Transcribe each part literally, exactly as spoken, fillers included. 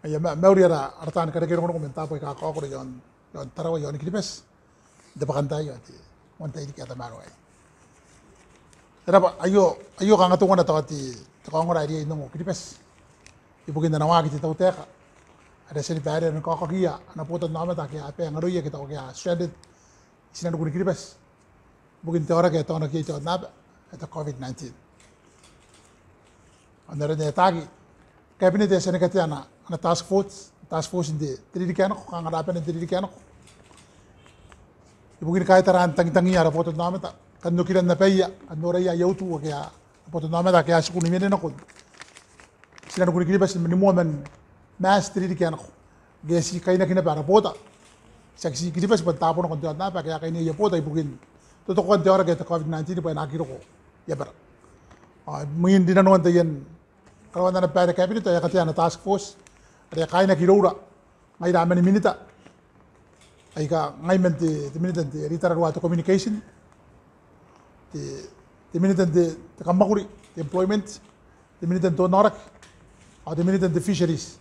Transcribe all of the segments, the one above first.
Aia, ma-, mauri ara, ara taani karekerongorongo man taabo aika kakaokoro iaon, iaon Tarawa, iaon Kiribati n te bwakantaai ao te moan tairiki ae tamaroa aei. E raba, aio, aio kanga teuana tao te, te kaongora ae riai n ongo Kiribati ibukin ana waaki te tautaeka are e a tia ni baerea ni kaokakiia ana botannaomata ake a bae n aroia ke tao ake a stranded i tinanikun Kiribati ibukin te aoraki ae taonaki iai te aonnaba ae te COVID nineteen. Ao n aron ae ataaki, Cabinet e a tia ni katea ana, ana task force, task force n te, te ririki ae nako, kanga ana bane n te ririki ae nako, ibukin kaitaran tangitangiia ara botannaomata, kan okiran abaia, kan noraia aia utu ake a, botannaomata ake a tiku ni mena nako i tinanikun Kiribati ni moa man Maati te ririki ae nako. Ngke e a tia kainaki naba ara bota, tiaki ti Kiribati bwa n taabo nako n te aonnaba ake a kaini aia bota ibukin totokoan te aoraki ae te COVID nineteen bwa e na aki roko i abara. Ao imwin rinanoan taian karaoan ana baere Cabinet ao e a katea ana task force are e kaainaki iroura ngaira mani minita aika ngai man te, te minita n te, are i tararua te communication, te, te minita n te, te kamwakuri, te employment, te minita n te onnaoraki ao te minita n te fisheries.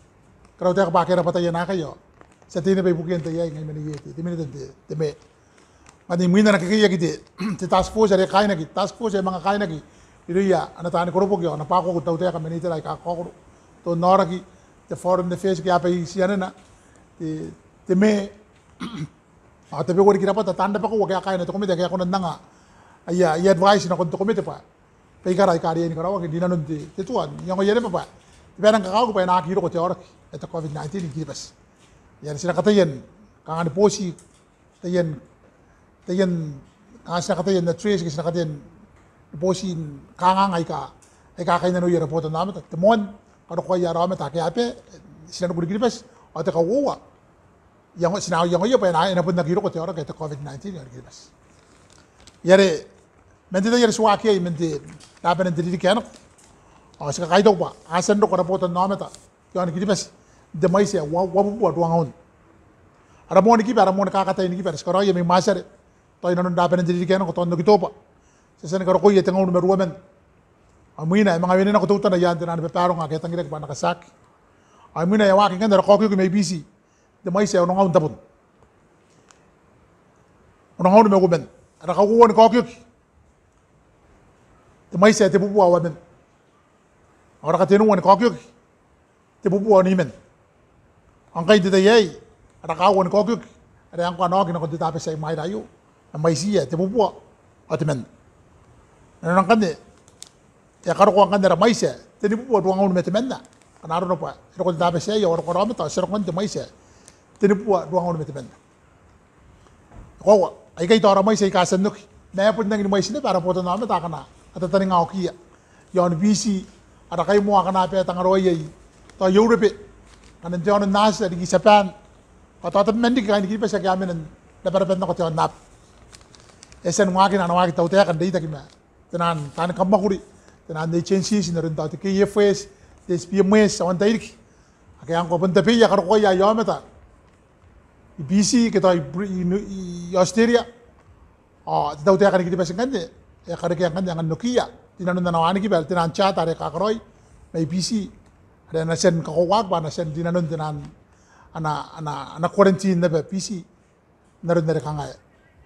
Karautaeka bwa akea rabwataia naakai ao ti a tei naba ibukia n tai aei ngai man iai te, te minita n te, te me Ngkanne imwin ana kekeiaki te, te task force are e kaainaki, task force ae manga kaainaki irouia ana taani koroboki ao ana bwakuaku te tautaeka man itera aika kakaokoro, te onnaoraki, te foreign affairs ke a bwai ti anena, te, te me, ao tabeua riki rabwata taan rabakau ake a kaaina te komete ake a kona n anga aia, aia advice nakon te komete bwa baikara aika riai ni karaoaki rinanon te, te tua n iangoia naba bwa te bae nang kakawaki bwa e na aki roko te aoraki ae te COVID nineteen i Kiribati. Are ti na kataia n kanga ni boti taian, taian, a, ti na kataia n address ke ti na kataia ni boti kanganga aika, aika kainnanoia ara botannaomata. Te moan, karokoaia ara aomata ake a bae i tinanikun Kiribati. Ao te kauoua, iango, ti na iangoia bwa e na, e na bon aki roko te aoraki ae te COVID nineteen i aon Kiribati. Are man te tai are ti waaki iai man te rabane n te ririki ae nako, ao ti kakaitau bwa a tia n roko ara botannaomata i aon Kiribati n te mwaiti ae ua, uabubua ruangaun. Ara moan kiba, ara moan kakatai ni kiba are ti karaoia mai Mwaatiare tao inanon rabane n te ririki ae nako, tao n Okitoba, ti a tia ni karokoia tengaun ma ruaman. Ao imwina e manga wene nako teutana i aan tenaan babaronga ake a tangiraki bwa a na katiaki. Ao imwina e a waaki ngkanne ara kaokioki mai Biti n te mwaiti ae onongaun tabun, onongaun ma uoman. Ara kauoua ni kaokioki n te mwaiti ae tebubua uoman. Ao ara katenua ni kaokioki tebubua oniman. Ao ngkai n te tai aei, ara kaaua ni kaokioki are a ngkoa n oki nakon te Tabati aei imwaira aio, a mwaiti ae tebubua ao temanna. Nanona ngkanne e a karokoa ngkanne ara mwaiti ae tenibubua ruangaun ma temanna. Ngkana arona bwa e roko te Tabati aei ao a roko ara aomata ao ti a roko ngkanne n te mwaiti ae tenibubua ruangaun ma temanna. E koaua, aikai tao ara mwaiti aika a tia n oki, ma e bon rangi ni mwaiti naba ara botannaomata akana a tataningaokiia i aon Biti, ara kaimoa akana a bae tangaraoi iai tao i Eurobe, ngkana n te aono n Atia riki Tiaban, ao tao tabeman riki kaain Kiribati ake a mena n rabaraban nako te aonnaba. E a tia ni waakina ana waaki te tautaeka n reitaki ma tenaan taani kamwakuri, tenaan agencies n aron tao te K F S, te S P M S, ao antai riki ake a ngkoa bon tabeia karokoaia aia aomata i Biti ke tao i Bri-, i, i Australia. Ao te tautaeka ni Kiribati ngkanne e a karekea ngkanne angan okiia rinanon ana wanikiba, tenaan charter are kakaraoi mai Biti, are a na tia ni kakoauaki bwa a na tia n rinanon tenaan ana, ana, ana quarantine naba Biti n aron are kanga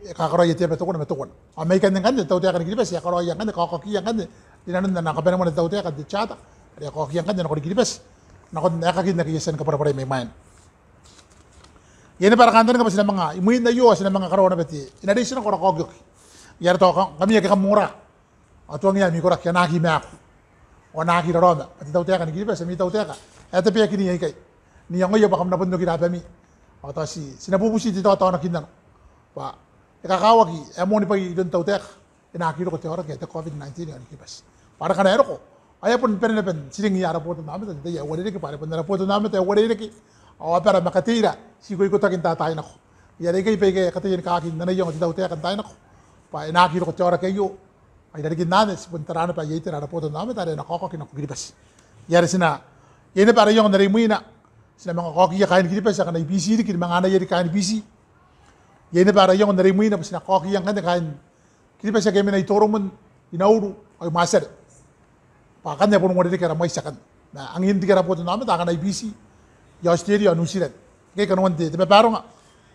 e kakaraoia te aba teuana ma teuana. Ao mai ikanne ngkanne te tautaeka ni Kiribati e a karaoia ngkanne, kaokakiia ngkanne rinanon ana kabanemwane te tautaeka n te charter are e a kaokiia ngkanne nakoni Kiribati nakon aekakin ake I a tia ni kabwarabwarai mai mwaina. Iai naba ara kantaninga bwa ti na manga, imwin aio ao ti na manga karaoa naba te, e na reitinako ara kaokioki. Ai are tao ngkami ake kam ongora ao tuangiia ami koraki a na aki maaku ao a na aki raraoma, bwa te tautaeka ni Kiribati, ami tautaeka ae tabeakin aikai, n iangoia bwa kam na bon okira abami. Ao tao ti, ti na bubuti te taotaonakinnano bwa e kakawaki ae moan bwai iroun te tautaeka e na aki roko te aoraki ae te COVID nineteen i aon Kiribati. Bwa are ngkana e roko ao e a bon bane naba n tiringiia ara botannaomata n te tai ae uarereke, bwa are bon ara botannaomata ae uarereke ao abara ma kateira ti ikoikotaki n taai nako. Ai are aikai baika e kataia ni kaaki n ana iango te tautaeka n taai nako bwa e na aki roko te aoraki aio. Ao irarikin anne ti bon tara naba aia itera ara botannaomata are e na kaokaki nako Kiribati. Ai are ti na, iai naba ara iango n are imwina, ti na manga kaokiia kaain Kiribati akana i Biti riki ni manga anaia riki kaain Biti. Iai naba ara iango n are imwina bwa ti na kaokiia ngkanne kaain Kiribati ake a mena i Toromon, i Nauru ao i Mwaatiare, bwa akanne a bon uarereke ara mwaiti akanne. Ma angin riki ara botannaomata akana i Biti i Aotiteria ao Niu Tiran. Ngkai kanoan te, te babaronga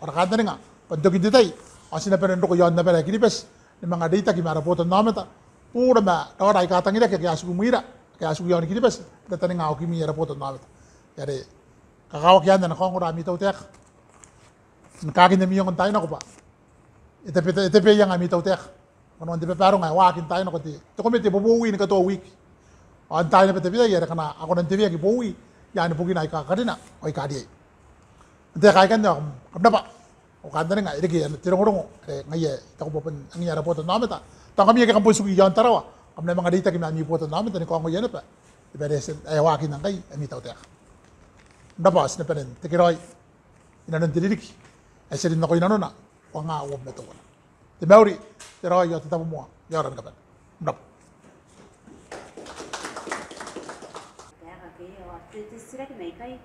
ao ara kantaninga bwa n tokin te tai ao ti na bane n roko i aon abara ae Kiribati ni manga reitaki ma ara botannaomata, bura ma raora aika tangiraki ake a tiku imwira, ake a tiku i aon Kiribati, n tataninga okimi ara botannaomata. Are kakawaki anne ana kaongora ami tautaeka ni kakin ami iango n taai nako bwa e tabe, e tabe iango ami tautaeka. Kanoan te babaronga ae waaki n taai nako te, te komete bobowi ni katoa wiki. Ao n taai naba tabeia are ngkana a kona n teweaki bowi i aan bukina aika karina ao aika riai. N taai aikanne ao kam, kam rabwa. Ao kantaninga e reke te rongorongo are ngaia I taku bwa bon angiia ara botannaomata. Tao ngkami ake kam bon tiku i aon Tarawa, kam na manga reitaki ma ami botannaomata ni kaongoia naba te preparation ae waakina ngkai ami tautaeka. Kam rabwa, ti na bane n tekeraoi inanon te ririki ae ti rin nako inanona, uanga uabwi ma teuana. Te mauri, te raoi ao te tabomoa i aora ni kabane. Kam rabwa. Taeka ke, ao te, te titiraki mai ikai,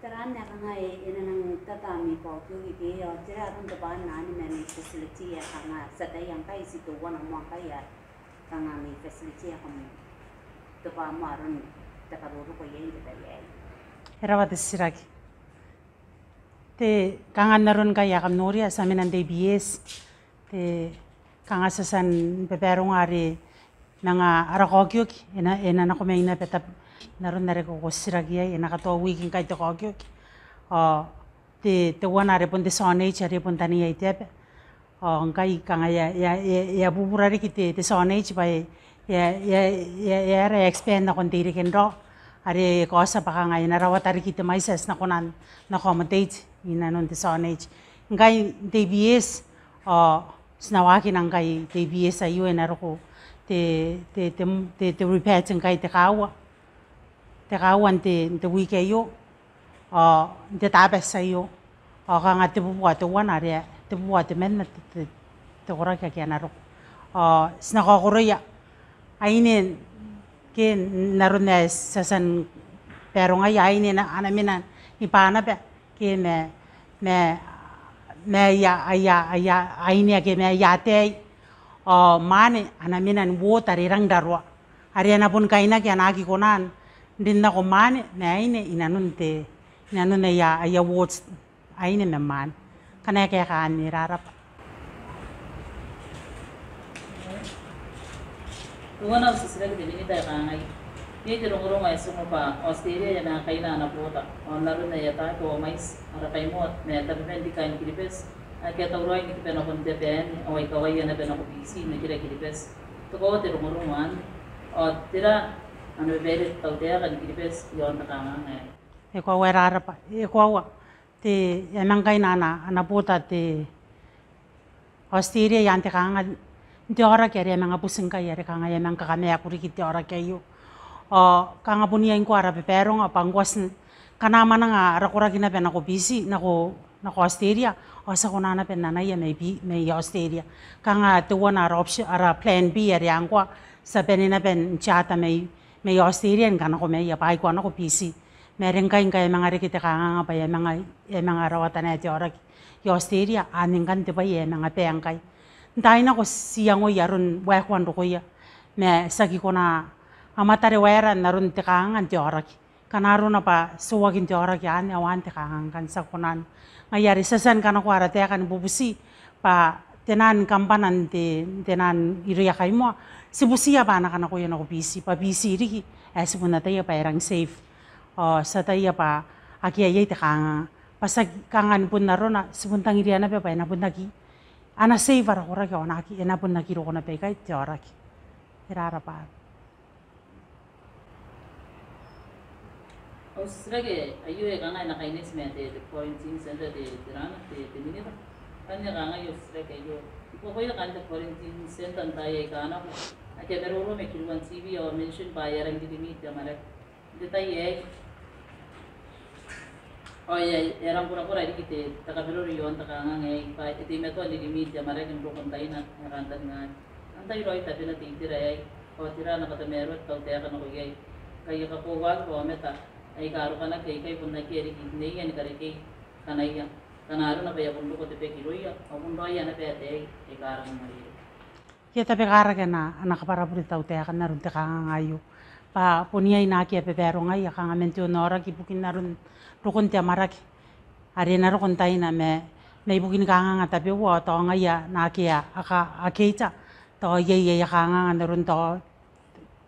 tera ae kanga e, e na nang tata ami kaokioki ke, ao tera aron te bwai anne ma ami facility ae kanga ti ataia ngkai ti teuana moa ngkai ae kanga ami facility ae kam tobwa moa aron te karoroko iai n te tai aei. E rabwa te titiraki. Te kanga n aron ngkai ae kam noria ti a mena n te ABS, te kanga ti a tia ni babaronga are manga ara kaokioki e na, e na nako mai naba tab-, n aron are ko titiraki iai, e na katoa wiki ngkai te kaokioki. Ao te, teuana are bon te soonage are bon taneiai te aba. Ao ngkai kanga e a, e a, e a, e a bubura riki te, te soonage bwa e, e a, e a, e a, e a, e a expand nakon te irekereke are e kaotia bwa kanga e na rawata riki te mwaiti ae ti na kona n accommodate inanon te soonage. Ngkai n te ABS, ao ti na waakina ngkai te ABS aio e na roko te, te, te, te, te repair ngkai te kaaua. Te kaaua n te, n te wiki aio. Ao n te Tabati aio. Ao kanga tebubua teuana are, tebubua temanna te, te, te koraki ake a na roko. Ao ti na kaokoroia. Aine ke n aron ae ti a tia ni barongaia aine a na, a na mena ni bwa naba ke ma, ma, ma aia, aia, aia, aine ake ma aia ataei. Ao mwaane a na mena ni ward are e rang raroa. Are a na bon kainaki a na aki kona n rin nako mwaane ma aine inanon te, inanon aia, aia wards aine ma mwaane. Kanga e kaeka anne, e rarabwa. Teuana au titiraki te Minita e kangai. Iai te rongorongo ae ti ongo bwa Australia e a manga kaina ana border, ao n aron ae e ataaki ao mwaiti, ara kaimoa ma tabeman riki kaain Kiribati ake a tauraoi ni kiba nakon te aba anne, ao a ikawaia naba nako Biti n nikira Kiribati. Te koaua te rongorongo anne, ao tera ana babaire te tautaeka ni Kiribati i aon te kanganga aei? E koaua, e rarabwa, e koaua. Te, e a manga kaina ana, ana border te Australia i aan te kanganga n te aoraki are e a manga buti ngkai are kanga e a manga kakamaaku riki te aoraki aio. Ao kanga bon iai ngkoa ara babaronga bwa ngkoa ti, ngkana a mwananga ara koraki naba nako Biti, nako, nako Australia, ao ti a kona naba n anaia mai Bi-, mai Australia. Kanga teuana ara option, ara plan B are ngkoa ti a bane naba n charter mai, mai Australia ni kanako mai, bwa a aikoa nako Biti. Ma are ngkai ngkai e a manga reke te kanganga bwa e a manga, e a manga rawata naba te aoraki i Australia, anne ngkanne te bwai ae e a manga bae ngkai. N taai nako ti iangoi aron waekoan rokoia, ma ti aki kona, a mwatare waera n aron te kanganga n te aoraki. Ngkana arona bwa teuakin te aoraki anne, ao anne te kanganga ngkanne, ti aki kona. Ngaia are ti a tia ni kanakoa ara taeka ni bubuti bwa te naan kambana n te, te naan irouia kaimoa, ti butiia bwa a na kanakoia nako Biti, bwa Biti riki ae ti bon ataia bwa e rang safe. Ao ti ataia bwa akea iai te kanganga. Bwa ti aki kanga ni bon arona, ti bon tangiria naba bwa e na bon aki, a na safe ara koraki ao a na aki, e na bon aki roko naba ikai te aoraki. E rarabwa. Au titiraki aio e kangai, e na kaineti ma te, te quarantine center te, te rana, te, te Minita. Anne e kangai au titiraki aio. I buakoia kaain te quarantine center n taai aika a nako, ake a maroro ma kiruan TV ao a mention bwa e a rang limit te amwarake n te tai aei. Ao e a, e a rang korakora riki te, te kamaroro i aon te kanganga aei bwa e teimatoa n limit te amwarake n roko n taina ae kantaningaaki. Antai raoi tabena te itera aei? Ao tera ana katamaroa te tautaeka nako iai? Ngkai e kakoauaki bwa aomata aika a rokanaki aikai bon akea riki neiia ni karekei kanaia, ngkana arona bwa e a bon roko te baki irouia ao bon raoia naba ataei aika a rang uarereke. E a tabe karaki ana, ana kabwarabure te tautaeka n aron te kanganga aio. Bwa bon iai naake a babarongai, a kanga man te onaoraki ibukin aron rokon te amwarake are e na roko n taina ma, ma ibukin kanganga tabeua ao tao ngaia naake a, a ka, a keita, tao iai, iai a kanganga n aron tao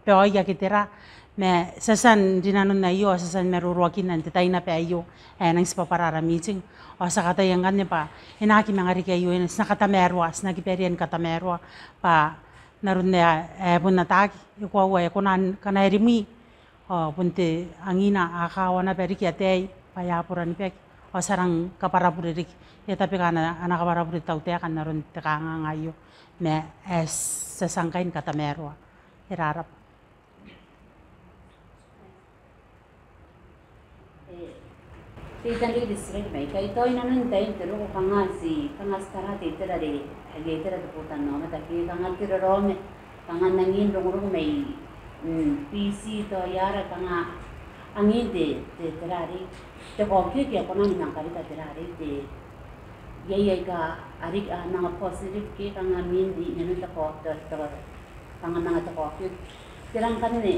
baoi ake tera, ma ti a tia n rinanon aio, ti a tia ni maroroakinna n te tai naba aio ae e nang tibwabwara ara meeting. Ao ti a kataia ngkanne bwa e na aki manga riki aio, e na, ti na katamaroa, ti na kiberia ni katamaroa bwa n aron ae, ae bon ataaki, e koaua e kona n, ngkana e rimwi, ao bon te angina a kawa naba riki ataei bwa e a boranibaki, ao ti a rang kabwarabure riki. E a tabeka ana, ana kabwarabure te tautaeka n aron te kanganga aio, ma ae ti a tia ngkai ni katamaroa. E rarabwa. E, te tanriki te titiraki mai ikai, tao inanon tain te roko kanga ti, kanga ti tara te itera are, ae itera te botannaomata ke kanga te raraoma, kanga n angin rongorongo mai, mm, B C tao iai ara kanga angin te, te, tera arei, te kaokioki ae kona ni manga karika tera arei, te, iai aika a riki, a manga positive ke kanga min, inanon te kao, te, te, kanga manga te kaokioki. Tera ngkanne,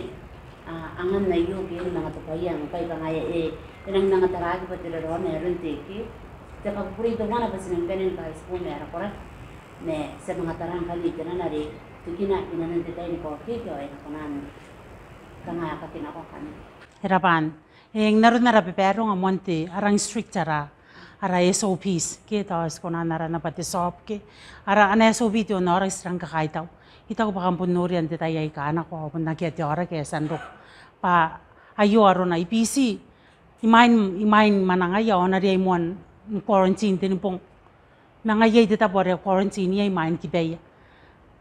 a, angan aio ke ni manga tobwaia ngkai kanga e, e, e nang manga taraaki bwa te raraoma ae aron te ke, te kakukurei teuana bwa ti nang bane ni kaitibo ma ara koraki, ma ti a manga tara ngkanne tera are tokina inanon te tai ni kaokioki ao e na kona n kanga kakinako ngkanne. E rab'a. Eng, n aron ara babaronga moan te, a rang strict ara, ara S O Ps, ke tao ti kona n arana bwa te S O P ke. Ara, ana S O P te onaoraki ti rang kakaitau. I taku bwa kam bon noria n te tai aika a nako, ao bon akea te aoraki ae e a tia n roko. Bwa aio arona, i B C, imwain, imwain mwanangaia ao a na riai moa n quarantine tenibong. Ma ngaia iai te tabo are quarantine iai imwain kibaia.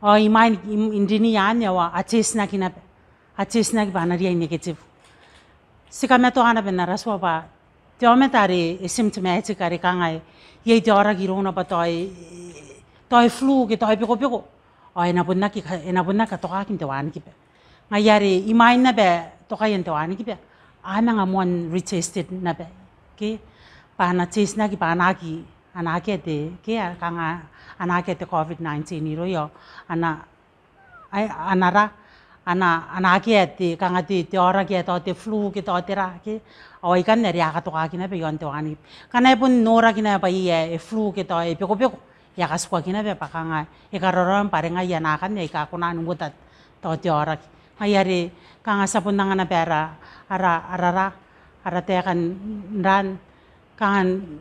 Ao imwain, i, i riniia anne ao a, a testinaki naba. A testinaki bwa a na riai negative. Ti kamatoa naba n ara tua bwa te aomata are e symptomatic are kanga e, iai te aoraki irouna bwa tao e, tao e flu ke tao e bekobeko, ao e na bon aki ka-, e na bon aki katokaki n te wanikiba. Ngaia are imwain naba tokaian te wanikiba, a manga moan retested naba. Ke, bwa a na testinaki bwa a na aki, a na akea te, ke, a kanga a na akea te COVID nineteen irouia, a na ai, a na ra, a na, a na akea te, kanga te, te aoraki ae tao te flu ke tao tera ke. Ao aikanne are a katokaki naba iaon te wanikiba. Ngkana e bon noraki naba bwa iai ae flu ke tao e bekobeko, e a katikuaki naba bwa kanga e kararaoaki bwa are ngaia naakanne aika kona n uota tao te aoraki. Ngaia are kanga ti a bon anga naba ara, ara, ara ra, ara taeka n ran, kanga n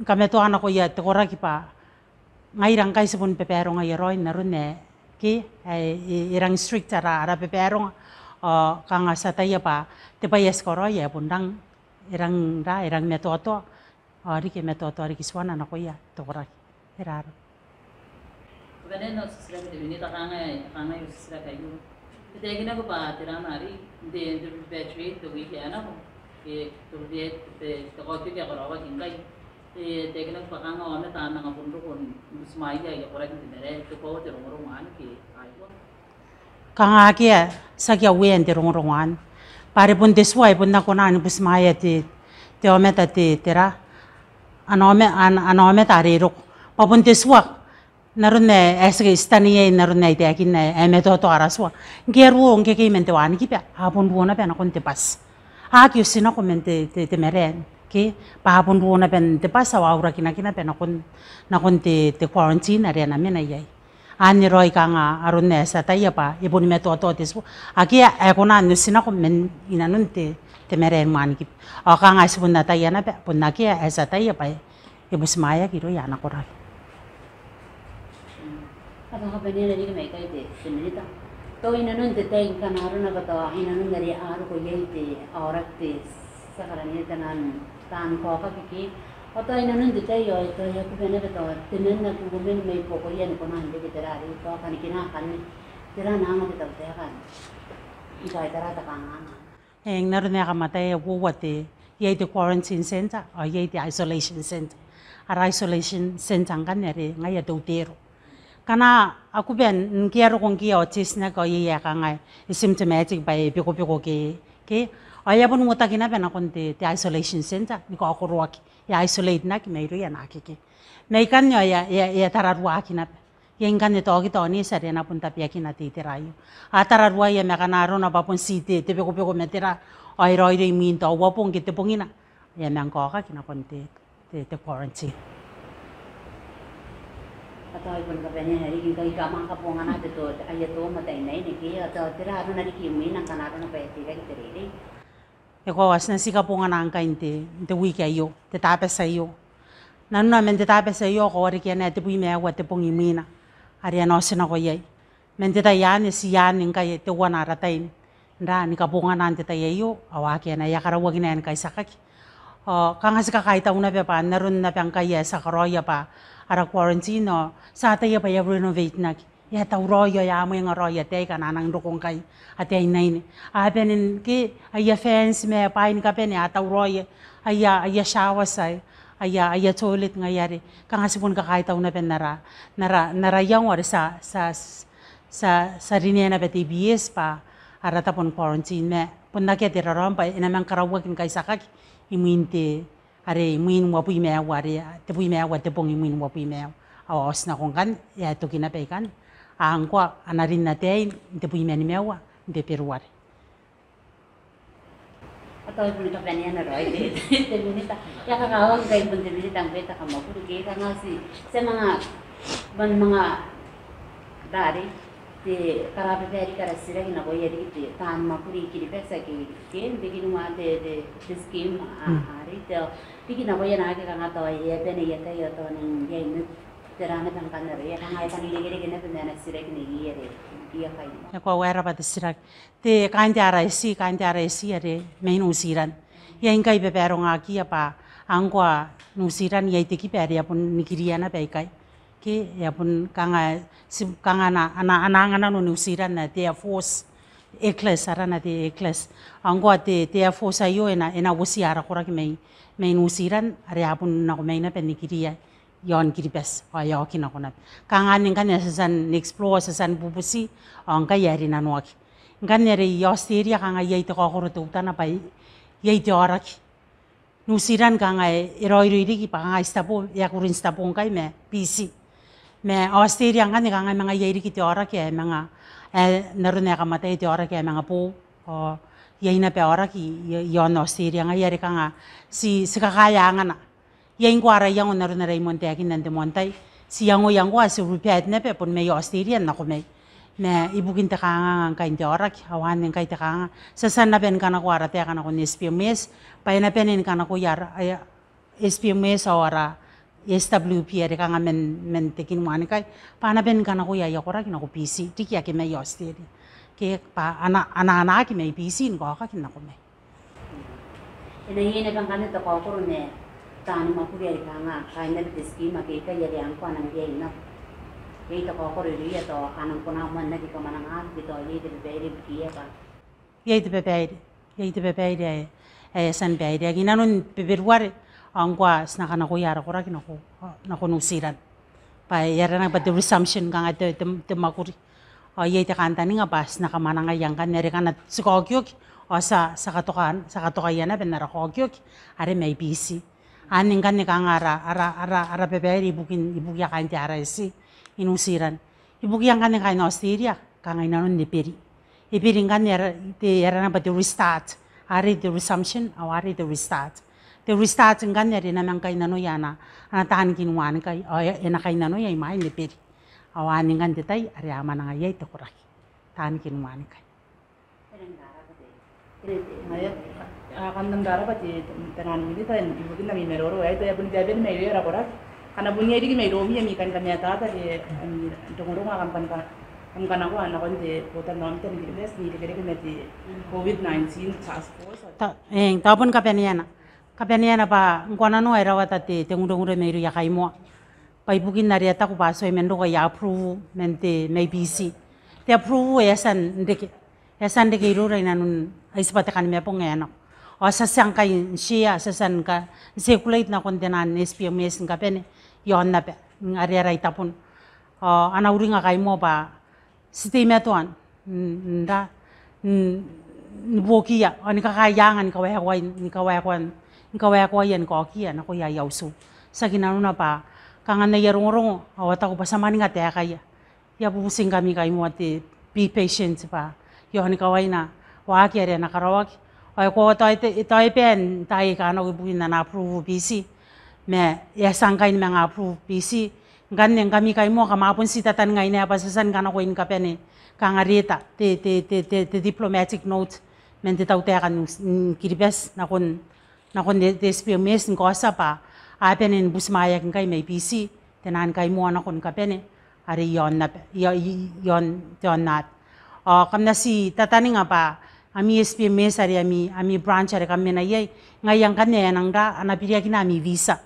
kamatoa nakoia te koraki bwa ngaira ngkai ti bon babarongaia raoi n aron ae, ke, ae, e, e rang strict ara, ara babaronga, ao kanga ti ataia bwa te bwai ae ti karaoia ae bon rang, e rang ra, e rang matoatoa, ao riki e matoatoa riki tuana nakoia te koraki. E rarab'a. Ko bane n au titiraki te Minita, kanga, kanga au titiraki aio. E taekinaki bwa te rana arei, n te, n te repatriate, te wiki ae nako, e, te repatriate, te, te kaokioki ae karaoaki ngkai. E taekinaki bwa kanga aomata a manga bon roko ni butimwaea aia koraki n te marae, te koaua te rongorongo anne ke a aikoa? Kanga akea, tiaki aware n te rongorongo anne. Bwa are bon te tua e bon aki kona ni butimwaea te, te aomata te, tera, ana aome-, ana, ana aomata are e roko. Bwa bon te tua, n aron ae, ae ti, ti taneiai n aron ae I taekinna ae, ae matoatoa ara tua. Ngke a ruo ngkekei man te wanikiba, a bon ruo naba nakon te bus. A aki oti nako man te, te, te marae, ke, bwa a bon ruo naba n te bus, ao a urakinaki naba nakon, nakon te, te quarantine are a na mena iai. Anne raoi kanga aron ae ti ataia bwa e boni matoatoa te tua. Akea ae kona n oti nako man inanon te, te marae ni wanikiba. Ao kanga ae ti bon ataia naba, bon akea ae ti ataia bwa e e butimwaeaki irouia ana koraki. A bane n reke mai ikai te, te Minita. Tao inanon te tai ngkana arona bwa tao inanon are a roko iai te aoraki te tia karaniai, taian, taian kaokaki ke. Ao tao inanon te tai ao tao e a kuba naba tao temanna kurumen mai buakoia ni kona n reke te ra arei, tao kanikina akanne. Tera ana anga te tautaeka n kaitaraa te kanganga? Eng, n aron ae kam ataia, uoua te, iai te quarantine centre, ao iai te isolation centre. Ara isolation centre ngkanne are ngaia te utero. Ngkana a kuba n, ngke a roko ngke ao testinaki ao iai ae kanga e symptomatic bwa e bekobeko ke, ke. Ao e a boni uotaki naba nakon te, te isolation centre, ni kaokoroaki. E a isolate-naki mairouia naake ke. Ma ikanne ao e a, e a, e a tararuaaki naba. Iai ngkanne te okita ao neeti are e na bon tabeakina te itera aio. A tararuaia ma kanga arona bwa bon ti te, te bekobeko ma tera, ao e raoiroi imwin te uabong ke te bongina, e a manga kaokaki nakon te, te, te quarantine. A tao e bon kabanea riki ngkai kam a kabongana te to, aia to matainai neke, a tao tera arona riki imwina ngkana arona bwa e teirake te reirei. E koaua ti na ti kabongana ngkai n te, n te wiki aio, te Tabati aio. Nanona man te Tabati aio ao ko warekia naba tebwi ma aua te bong imwina are a na oti nako iai. Man te tai anne ti anne ngkai teuana ara tai n ra ni kabongana n te tai aio, ao akea naba ae a karauaki naba ni kaitiakaki. Ao kanga ti kakaitau naba bwa n aron naba ngkai ae ti a karaoia bwa ara quarantine ao ti ataia bwa e a renovate-naki. E a tauraoi ao e a mwenga raoi ataei akana a nang roko ngkai, ataei n aine. A bane n ke, aia fans ma bwaai ni kabane a tauraoi, aia, aia showers aei, aia, aia toilet ngaia are. Kanga ti boni kakaitau naba n ara, n ara, n ara iango are ti a, ti a, ti a, ti a rinea naba te EBS bwa ara tabo ni quarantine ma bon akea te raraoma bwa e na manga karauaki ni kaitiakaki imwin te, are imwin uabwi ma aua, are tebwi ma aua te bong imwin uabwi ma aua. Ao a oti nako ngkanne, e a toki naba ikanne. Ao ngkoa a na rin ataei n tebwi ma nimaua n Beberuare. A tao e bon kabaneana raoi te, te Minita. E a kakawaki ngkai bon te Minita ngkoe te kamwakuri ke kanga ti, ti a manga, bon manga bwa are te karababairi kara titiraki nakoia riki te taani mwakuri i Kiribati ake ke n te kinua te, te, te scheme a, mm, are te, riki nakoia naake kanga tao e a bane aia tai ao tao a nang iai naba tera naba ngkanne are e a kanga e tang irekereke naba ma ana titiraki neiei are e a kaineti. E koaua e rabwa te titiraki. Te kaain te RIC, kaain te RIC are mai New Zealand. Iai ngkai babarongakiia bwa ngkoa New Zealand iai te kiba are e a bon nikiria naba ikai. Ke e a bon kanga, ti, kanga ana, ana, ana anganano New Zealand ae te Air Force, ACLES, arana te ACLES. Ao ngkoa te, te Air Force aio e na, e na uotia ara koraki mai, mai New Zealand, are a bon nako mai naba n nikiria iaon Kiribati, ao e a oki nako naba. Kanga anne ngkanne ae ti a tia n explore, ti a tia ni bubuti, ao ngkai e a rinanoaki. Ngkanne are i Australia kanga iai te kaokoro teutana bwa iai te aoraki. New Zealand kanga e, e raoiroi riki bwa kanga i Sitabo, e a kuri n Sitabo ngkai ma Biti. Ma Australia ngkanne kanga e manga iai riki te aoraki ae manga, ae n aron ae kam ataia te aoraki ae manga boou. Ao iai naba aoraki i, i, iaon Australia ngaia are kanga ti, ti kakaea angana. Iai ngkoa ara iango n aron are I moan taekinna n te moan tai. Ti iangoia ngkoa ti rebate naba bon mai Australia nako mai. Ma ibukin te kanganga ngkai n te aoraki, ao anne ngkai te kanganga. Ti a tia naba ni kanakoa ara taeka nakon SPMS, bwa e na bane ni kanakoia ara, aia, SPMS ao ara SWP are kanga man, man te kinuanikai. Bwa a na bane ni kanakoia aia koraki nako Biti, riki ake mai Australia. Ke bwa a na, a na anaaki mai Biti ni kaokaki nako mai. E na iai naba ngkanne te kaokoro ma taani mwakuri aika kanga kaain naba te scheme ake ikai are ngkoa a nang riai n nako. Iai te kaokoro irouia tao a nang kona moa n aki kamwanangaaki ke tao iai te babaire ibukiia bwa. Iai te babaire, iai te babaire ae, ae e a tia ni baireaki inanon Beberuare, ao ngkoa ti na kanakoia ara koraki nako, nako New Zealand. Bwa e aranaki bwa te resumption kanga te, te, te mwakuri. Ao iai te kantaninga bwa ti na kamwanangaia ngkanne are ngkana ti kaokioki, ao ti a, ti a katoka, ti a katokaia naba n ara kaokioki are mai Biti. Anne ngkanne kanga ara, ara, ara, ara babaire ibukin, ibukia kaain te RIC i New Zealand. Ibukia ngkanne kaain Australia, kanga inanon Eberi. Eberi ngkanne ara, te, aranaki bwa te restart. Are te resumption, ao are te restart. Te restart ngkanne are e na manga kainnanoia ana, ana taani kinuanikai, ao e, e na kainnanoia imwain Eberi. Ao anne ngkanne te tai are a mwananga iai te koraki. Taani kinuanikai. Ao kam na rabwa te, te, te nang Minita, ibukin ami maroro aei, tao e a bon tia bane mairouia ara koraki. Ngkana bon iai riki mairoumi ami kan kamatata ke ami rongorongo ae kam kan, kam kanakoa nakon te botannaomata ni Kiribati n irekereke ma te COVID nineteen task force. Tao, eng, tao bon kabaneana. Kabaneana bwa ngkoananoa e rawata te, te ngurengure mairouia kaimoa. Bwa ibukin are a taku bwa a tuai man roko aia approve man te, mai Biti. Te approve e a tia n reke. E a tia n reke iroura inanon ai tibwa te Kanimabong ae nako. Ao ti a tia ngkai n share, ti a tia n ka, n circulate nakon te nang SPMS ni kabane iaon aba, are ara itabon. Ao a na uringa kaimoa bwa ti teimatoa n, n ra, n, ni buokiia, ao ni kakaea anga ni kawaekoa, ni kawaekoa, ni kawaekoaia ni kaokiia nakoia aia utu. Tiaki nanona bwa kanga n aia rongorongo, ao a taku bwa ti a mwaninga taekaia. I a bubutingkami kaimoa te be patient bwa iaon kawaina waaki are a na karaoaki. Ao e koaua tao e te, tao e bane n taai aika a nako ibukin ana approve Biti. Ma e a tia ngkai ni manga approve Biti. Ngkanne ngkami kaimoa kam a bon ti tataningaina bwa ti a tia ni kanakoa ni kabane kanga letter, te, te, te, te, te diplomatic note man te tautaeka n, n Kiribati nakon, nakon te, te SPMS ni kaotia bwa a bane ni butimwaeaki ngkai mai Biti te naan kaimoa nako ni kabane are iaon aba, ia, i, iaon te aonnaba. Ao kam na ti tataninga bwa ami SPMS are ami, ami branch are kam mena iai, ngaia ngkanne ae e nang ra, a na biriakina ami visa.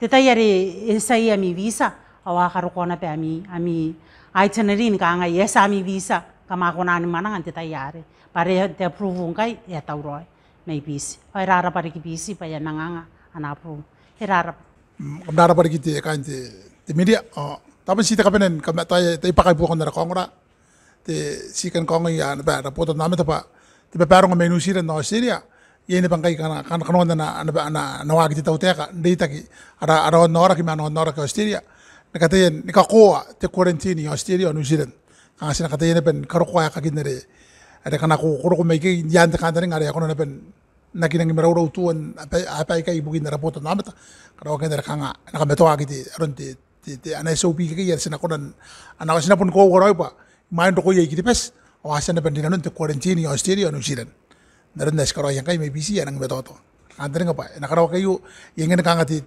Te tai are e tia iai ami visa ao a karokoa naba ami, ami itinerary ni kangai e a tia ami visa, kam a kona ni mwananga n te tai arei. Bwa are te approve ngkai e a tauraoi mai Biti. Ao e raraba riki Biti bwa e a manga anga ana approve. E raraba. Mm, kam raraba riki te, kaain te, te media. Ao tao bon ti te kabanea ni kam, tao e, tao I bwaka ibuakon ara kaongora. Te, ti kan kaongoia naba ara botannaomata bwa te babaronga mai New Zealand ao Australia, iai naba ngkai kanga, kanga, kanga ana, ana, ana, ana waaki te tautaeka n reitaki ara, ara onnaoraki ma ana onnaoraki Australia ni kataia ni kakoa te quarantine i Australia ao New Zealand. Kanga ti na kataia naba ni karokoa aekakin are, are kanga ko, ko roko mai ikekei i aan te kantaninga are a kona naba n aki nangi maraurau tuan aba, aba aikai ibukin ara botannaomata. Karaoakin are kanga e na kamatoaki te, aron te, te, te ana SOP ikekei are ti na kona n, ana, ti na bon koaua karaoi bwa imwain rokoia i Kiribati ao a tia naba n rinanon te quarantine i Australia ao New Zealand. N aron ae ti karaoia ngkai mai Biti ae nangi matoatoa. Kantaninga bwa e na karaoaki aio, iai ngkanne kanga te,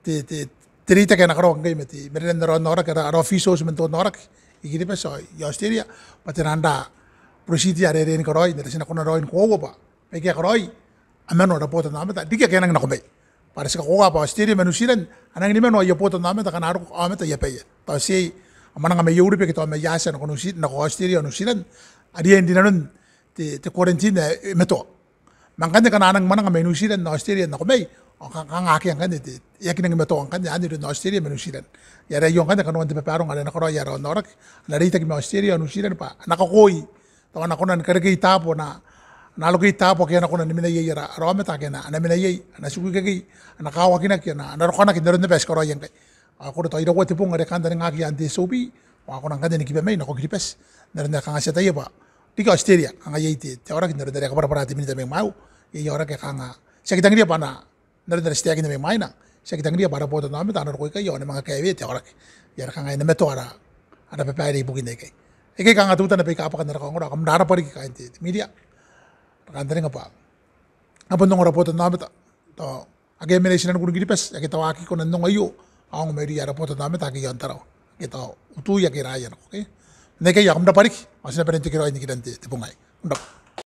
te, te, te reitaki ae na karaoaki ngkai ma te, marenan ara onnaoraki, ara, ara officials man te onnaoraki i Kiribati ao i Australia bwa te naan ra procedure are e riai ni karaoi n are ti na kona raoi ni koaua bwa baike a karaoi amano ara botannaomata riki ake a nangi nako mai. Bwa are ti kakoaua bwa Australia ma New Zealand a nangi ni mano aia botannaomata akana a roko aomata i abaia. Tao ti a mwananga mai Europe ke tao mai Asia nako New Zealand, nako Australia ao New Zealand a riai n rinanon te, te quarantine ae e matoa. Ma ngkanne akana a nangi mwananga mai New Zealand ao Australia nako mai ao ka, kanga akea ngkanne te, e aki nangi matoa ngkanne anne iroun Australia ma New Zealand. Ai are aio ngkanne kanoan te babaronga are e na karaoia ara onnaoraki, a na reitaki ma Australia ao New Zealand bwa a na kakoi tao a na kona ni karekei taabo, a na, a na allocate taabo ake a na kona ni mena iai ara, ara aomata ake a na, a na mena iai, a na tiku ikekei, a na kawakinaki, a na, a na rokanaki n aron naba ae ti karaoia ngkai. Ao ko koro tao iraua te bong are kantaningaki i aan te SOP ao a kona ngkanne ni kiba mai nako Kiribati n aron are kanga ti ataia bwa riki Australia kanga iai te, te aoraki n aron are e kabwarabwara te Minita mai mwaeu, iai aoraki ae kanga ti aki tangiria bwa a na n aron are ti taekinna mai mwaina, ti aki tangiria bwa ara botannaomata a na roko ikai ao a na manga kaewe te aoraki. Ai are kanga e na matoa ara, ara babaire ibukin aikai. Aikai kanga teutana baika bwakan ara kaongora, kam rarabwa riki kaain te, te media. Ara kantaninga bwa a bon ongo ara botannaomata, tao ake a mena i tinaniku ni Kiribati ake tao a aki kona n ongo aio, a ongo mairouia ara botannaomata ake i aon Tarawa, ake tao utu ake raia nako, okay? N aikai ao kam rabwa riki, ao ti na bane n tekeraoi nikiran te, te bong aei. Kam rabwa.